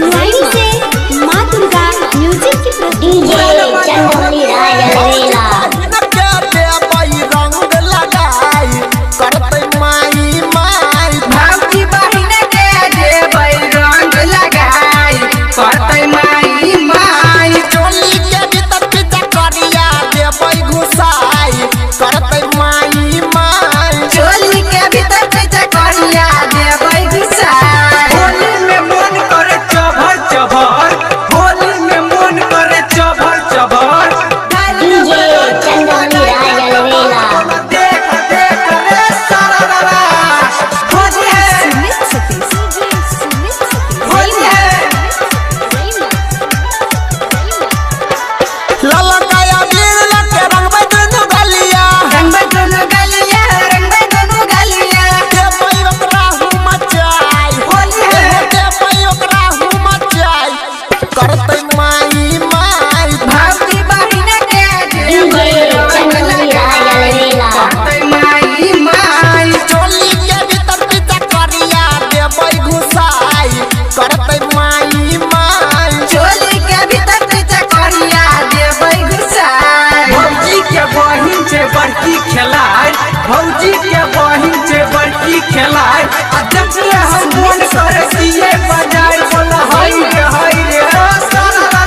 हल्द्वानी से माँ दुर्गा म्यूजिक की डीजे चंदौली राज अलवेला। रंग लगाई करते माई माई भौजी बहिन के देबै रंग लगाई करते माई माई। चोली के भीतर पिचा करिया देबै घुसाई करते माई माई। चोली के भीतर पिचा करिया देबै घुसाई। होली में मन करे चभर चभर, होली में मन करे चभर चभर। डीजे चंदौली राज अलवेला। देख देख रे सारा रा होली है, होली है। ललकाया वीर लके रंगबै दुनू गलिया, रंगबै दुनू गलिया, रंगबै दुनू गलिया। देबै ओकरा हूँ मचाई, होली है। देबै ओकरा हूँ मचाई करते माई माई। भौजी बहिन के देबै डीजे रंग चंदौली राज लगाई अलवेला। करते माई माई। चोली के भीतर पिचा करिया देबै घुसाई करते माई माई। चोली के भीतर पिचा करिया देबै घुसाई। भौजी के बहिन छै बड़की खेलाय, भौजी के बहिन छै बड़की खेलाय। आ देखले हम मन करे किए बजाय, बोला हई रे हई रे सारा रा।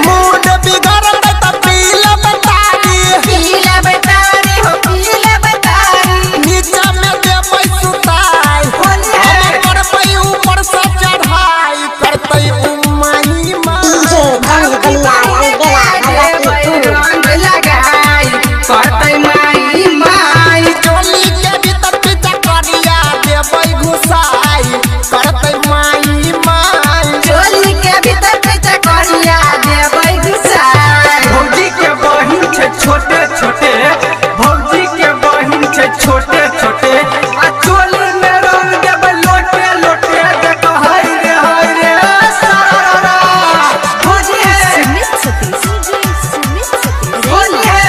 मूड बिगड़तै त पी लेबै तारी, पी लेबै तारी हो पी लेबै तारी। नीचा में देबै सुताई, होली है। हम करबै ऊपर से चढ़ाई करतै उ माई माई। डीजे चंदौली राज अलवेला देबै भगवतीपुर। रंग लगाई करते माई माई। चोली के भीतर पिचा करिया देबै घुसाई करतै माई माई। चोली के भीतर पिचा करिया देबै घुसाई। भौजी के बहिन छै छोटे छोटे, भौजी के बहिन छै छोटे छोटे। आ चोली में रंग देबै लोटे लोटे, देख हई रे हई रे सारा रा। होली है, होली है।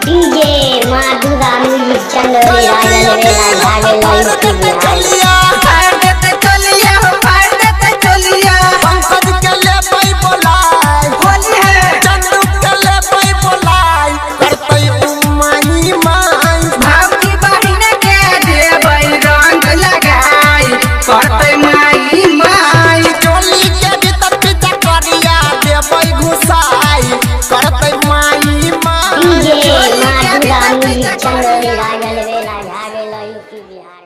डीजे माँ दुर्गा म्यूजिक चंदौली राज अलवेला झागेला यूपी बिहार। चलिया फाड़ देते चोलिया हो फाड़ देते चोलिया। पंकज के लेबै बोलाई, होली है। चंदू के लेबै बोलाई करतै उ माई माई। भौजी बहिन के देबै रंग लगाई करते माई माई। चोली के भीतर पिचा करिया देबै घुसाई करतै माई माई। डीजे माँ दुर्गा म्यूजिक चंदौली राज अलवेला झागेला यूपी बिहार।